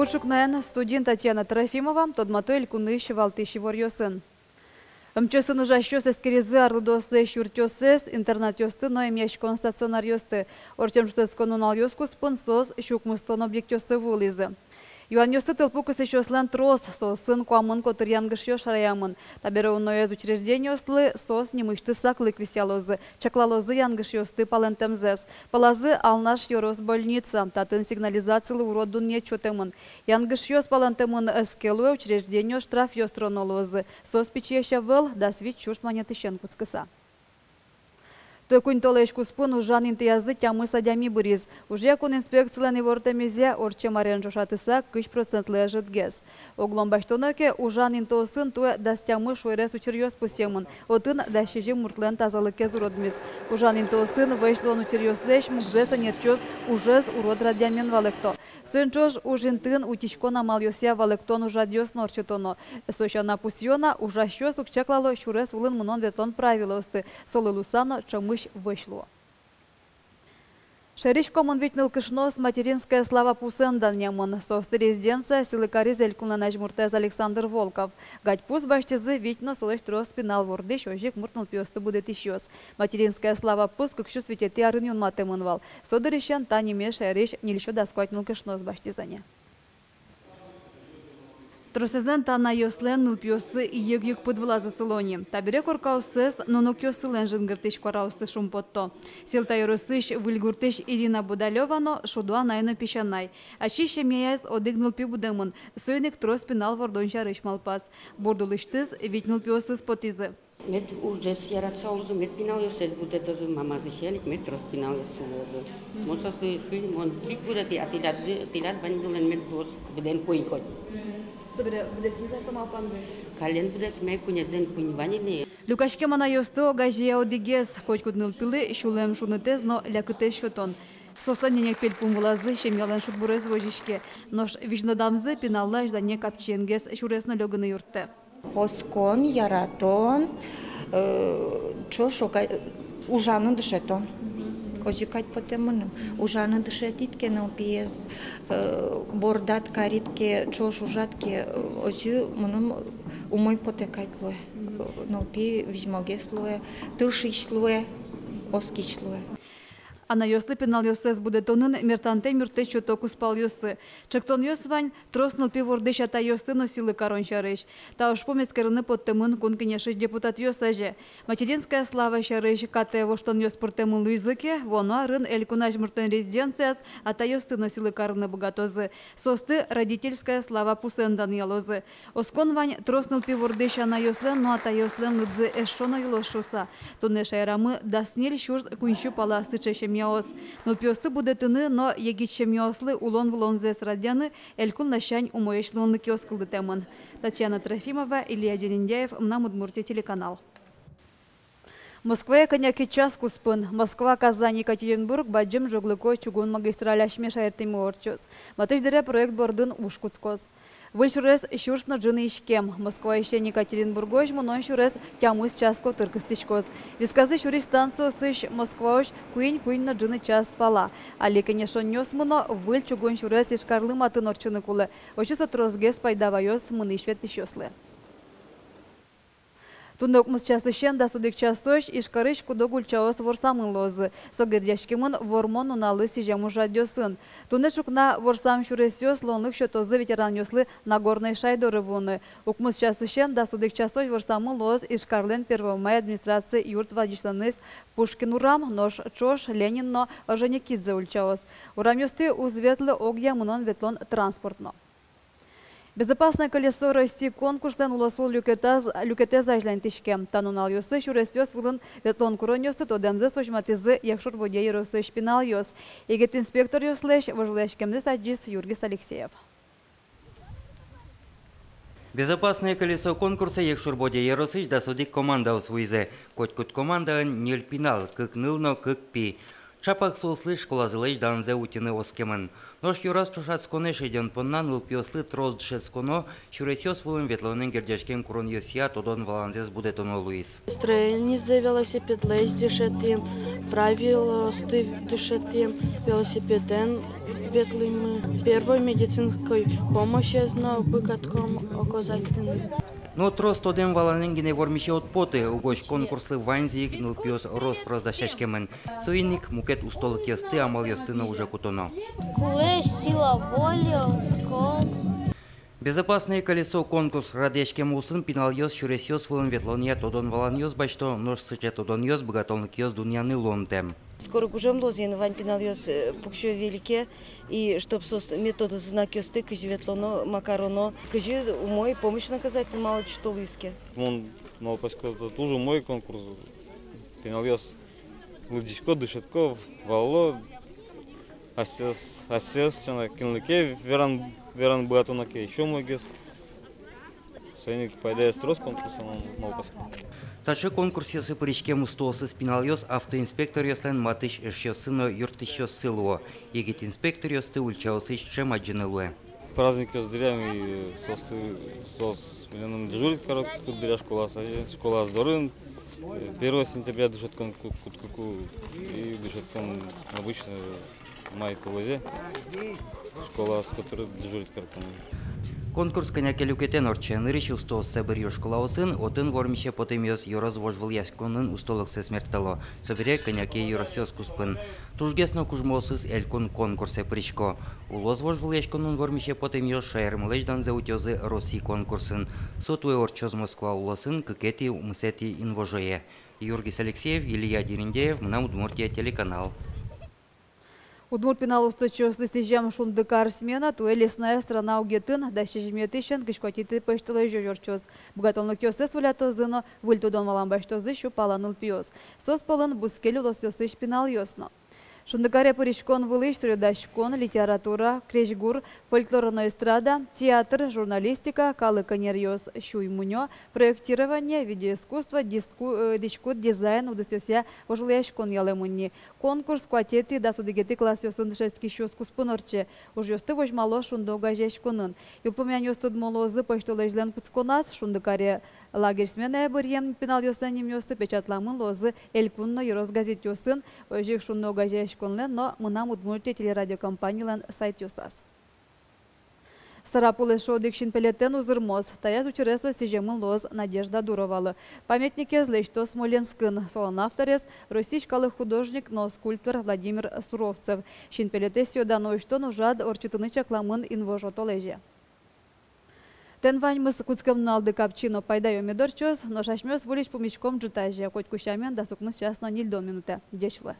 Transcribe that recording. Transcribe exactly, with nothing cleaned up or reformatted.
Ӵукнаен студиын Татьяна Трофимова. Тодмато элькунысь валтӥсь иворъёсын. МЧС-ын ужасьёс эскеризы арлыдоослэсь юртъёссэс, интернатъёсты но эмъяськон стационаръёсты. Ортчем шутэтскон нуналъёс куспын соос сю укмыстон объектъёсы вуылӥзы. Юанъёсты тылпу кысӥсьёслэн трос, соосын куамын котыр янгышъёс шараямын. Табере уноез учреждениослы соос нимысьтыз саклык висъялозы, чаклалозы янгышъёсты палэнтэмзэс. Пӧлазы Алнаш ёрос больница, татын сигнализацилы урод дунъет сётэмын. Янгышъёс палэнтэмын ӧз ке луэ, учреждениос штрафъёс тыроно луозы. Соос пичиесь ӧвӧл, дас вить сюрс манетысен кутскыса. Туэ куинь толэзь куспын ужан интыязы тямыс адями быриз. Ужъя кун инспекцилэн ивортэмезъя, ортчем арен ӵошатыса, кызь процентлы ӧжытгес. Огъя басьтоно ке, ужан интыосын туэ дас тямыс шуэрес учыръёс пусъемын, отын дас сизьым муртлэн тазалыкез уродмиз. Ужан интыосын вӧсь луон учыръёслэсь мугзэс ӧнерчиос ужез урод радъямен валэкто. Соин ӵош уж интыын утиськон амалъёсъя валэктон ужрадъёс но ортчытоно. Со сяна пусъёно, ужасьёс уг чаклало сюрес вылын мынон-ветлон правилоосты, солы луыса но ӵемысь вӧсь луо. Шаерысь куамын вить нылкышноос «Материнская слава» пусэн данъямын. Соосты резиденцияз сӥлы кариз элькунлэн азьмуртэз Александр Волков. Гадь пус басьтӥзы вить но солэсь трос пинал вордӥсь, озьы ик мурт нылпиосты будэтӥсьёс. «Материнская слава» пус кык сюрс витетӥ арын юнматэмын вал. Со дырысен та нимез шаерысь ньыльсю дас куать нылкышноос басьтӥзы ни. Тросэзлэн та анайёслэн нылпиоссы йыг-йыг пыд вылазы сыло ни. Табере коркаоссэс нуныкъёссылэн жингыртӥсь куараоссы шумпотто. Сьӧлта ёросысь Выль гуртысь Ирина Будалёва но шудо анай но песянай. Ачиз семьяяз одӥг нылпи будэмын, соин ик трос пинал вордон сярысь малпаз. Бурд улысьтыз вить нылпиосыз потӥзы. Мед ужзэс яратыса улозы, мед пиналъёссэс будэтозы, мамазысен ик мед трос пиналъёссы луозы. Мон соослы шуи: мон кык будэтӥ, а тӥляд, тӥляд ваньдылэн мед луоз быдэн куинь коть. Мгм. Собере быдэсмиз-а со малпанды? Каллен быдэсме, куинезлэн куинь вань ини. Люкаськем анайёсты огазея одӥгез, котькуд нылпилы сюлэм шунытэз но лякытэз сётон. Соослэн нянь-пельпум вылазы семьялэн шудбурез возиське. Нош визьнодамзы пиналлы азьлане капчиенгес сюрес но лёгыны юрттэ. Оскон, яратон, э, ӵош ока-, ужаны дышетон. Озьы кадь потэ мыным. Ужаны дышетӥд ке нылпиез, э, бордад карид ке, ӵош ужад ке, э, озьы мыным умой потэ кадь луэ. Нылпи визьмогес луэ, тыршись луэ, оскись луэ. Анайёслы пиналъёссэс будэтонын мертантэм юрттэт сёто кузпалъёссы. Ӵектонъёс вань трос нылпи вордӥсь атайёсты но сӥлы карон сярысь. Та ужпум эскерыны поттэмын Кун Кенешысь депутатъёс азе. «Материнская слава» сярысь катэ воштонъёс пыртэмын луизы ке, вуоно арын элькун азьмуртлэн резиденцияз атайёсты но сӥлы карыны быгатозы. Соосты «Родительская слава» пусэн данъялозы. Оскон вань трос нылпи вордӥсь анайёслэн но атайёслэн лыдзы эшшо но йылоз шуыса. Туннэ шаерамы дас ньыль сюрс куинь сю пала сыӵе семьяос. Нылпиосты будэтыны но егит семьяослы улон-вылонзэс радъяны элькун ласянь умоесь луонлыкъёс кылдытэмын. Татьяна Трофимова, Илья Дерендяев, «Мынам Удмуртие» телеканал. Москвае кӧня ке час куспын. Москва — Казань — Екатеринбург бадӟым ӝоглыко чугун магистраль асьме шаертӥмы ортчоз. Матысь дыре проект бордын уж кутскоз. Выль сюрес сюрс но ӝыны иськем. Москваысен Екатеринбургозь мынон сюрес тямыс час котыр кыстӥськоз. Висказы сюри станциосысь Москваозь куинь-куинь но ӝыны час пала. Али кенешонъёс мыно: выль чугун сюрес Ижкарлы матын ортчыны кулэ. Озьы со тросгес пайда ваёз мынӥсь-ветлӥсьёслы. Туннэ укмыс часысен дас одӥг часозь Ижкарысь куд-ог ульчаос ворсамын луозы. Со герӟаськемын Вормон нуналлы сӥзем ужрадъёсын. Туннэ ӵукна ворсам сюресъёс луонлык сётозы ветеранъёслы Нагорной шай доры вуыны. Укмыс часысен дас одӥг часозь ворсамын луоз Ижкарлэн Первомай администраци юрт вазиськонэз Пушкин урам, нош ӵош Ленин но Орджоникидзе ульчаос. Урамъёстӥ уз ветлы огъя мынон-ветлон транспорт но. «Безопасное колесо России» конкурслэн улосвыл люкетаз-, люкетэз азьланьтӥське. Та нуналъёсы сюресъёс вылын ветлон куронъёсты тодэмзэс возьматӥзы Якшур-Бӧдья ёросысь пиналъёс. Егит инспекторъёслэсь вожвылъяськемзэс адӟиз Юргис Алексеев. «Безопасное колесо» конкурсэ Якшур-Бӧдья ёросысь дас одӥг командаос вуизы. Котькуд командаын ньыль пинал, кык ныл но кык пи. Чапак соослы школазылэсь данзэ утьыны оскемын. Нош ёрос ӵошатсконэ шедён понна нылпиослы трос дышетсконо, сюресъёс вылын ветлонэн герӟаськем куронъёсъя тодон-валанзэс будэтоно луиз. Строенизэ велосипедлэсь дышетӥм, правилоосты дышетӥм, велосипедэн Ветлӥмы первой медицинской помощез но быгатӥськом оказать карыны. Но трос тодэм-валанэн гинэ вормисе уд поты. Угось конкурслы ваньзы ик нылпиос рос-прос дасяськемын. Соин ик мукет устолыкъёсты, амалъёсты но уже кутоно. Кулэсь, сила воли, оскон. «Безопасное колесо» конкурс радъяськем улсын пиналъёс сюресъёс вылын ветлонъя тодон-валанъёс басьто, нош сыӵе тодонъёс быгатонлыкъёс дунъяны луонтэм. Скоро гужем луоз ини, вань пиналъёс, э, пуксё велике, и чтоб соос мед тодозы знакъёсты, кызьы ветлоно, ма кароно, кызьы умой помощь оказать карыны, малы тӥ сётӥськоды. Мон малпасько, это туж умой конкурс. Пиналъёс лыдӟисько, дышетско, валало, асьсэос, асьсэос сяна, кинлы ке веран, веран быгатоно ке, ещё умойгес. Соин ик пайдаез трос конкурслэн, мон малпасько. Таӵе конкурсъёсы пыриськем устоосыз пиналъёс автоинспекторъёслэн матысь эшъёссы но юрттӥсьёссы луо. Егит инспекторъёсты ульчаосысь ӵем адӟыны луэ. Праздникъёс дыръя ми соосты, соос милемын дежурить каро, куд дыръя школаос, школаос дорын, э, первого сентября дышетскон ку-, кутскыку и дышетскон обычно май толэзе школаос котырын дежурить карком. Конкурс кӧня ке люкетэн ортче. Нырысь устооссэ быръё школаосын, отын вормисе потэмъёс ёрос вожвылъяськонын устолыксэс мерттало. Собере кӧня ке ёросъёс куспын. Тужгес но кужмоосыз элькун конкурсэ пырисько. Улос вожвылъяськонын вормисе потэмъёс шаермылэсь данзэ утёзы Россий конкурсын. Со туэ ортчоз Москва улосын кыкетӥ-укмысэтӥ инвожое. Юргис Алексеев, Илья Дерендяев, «Мынам Удмуртие» телеканал. Удмурт пинал усточиослы сӥзем «Шундыкар» смена туэ «Лесная страна» огъетын дас сизьыметӥысен кызь куатетӥ пӧсьтолэзёзь ортчоз. Быгатонлыкъёссэс волятозы но выль тодон-валан басьтозы сю пала нылпиос. Соос пӧлын бускель улосъёсысь пиналъёс но. «Шундыкаре» пыриськон вылысь суредаськон, литература, крезьгур, фольклор но эстрада, театр, журналистика, калык ӧнеръёс, сюй-мунё, проектирование, видеоискусство, диску-, э, дӥськут дизайн удысъёсъя вожвылъяськон ялэмын ни. Конкурс куатетӥ, дас одӥгетӥ классъёсын дышетскисьёс куспын ортче. Ужъёсты возьмало «Шунды» огазеяськонын. Йылпумъянъёс тодмо луозы пӧсьтолэзьлэн кутсконаз. «Шундыкаре» лагерь сменае быръем пиналъёслэн нимъёссы печатламын луозы элькун но ёрос газетъёсын, озьы ик «Шунды» огазеяськонлэн но «Мынам Удмуртие» телерадиокомпанилэн сайтъёсаз. Сарапул эшшо одӥг синпелетэн узырмоз. Таяз учырез со сӥземын луоз Надежда Дуровалы. Памятникез лэсьто Смоленскын. Солэн авторез — Россиысь калык художник но скульптор Владимир Суровцев. Синпелетэз сӥё-дано усьтон ужрад ортчытыны чакламын инвожо толэзе. Тӥни ваньмыз кутскем нуналды капчи но пайдаё мед ортчоз. Нош асьмеос выльысь пумиськом ӝытазе, котьку сямен, дас укмыс час но ньыльдон минутэ. Ӟеч луэ.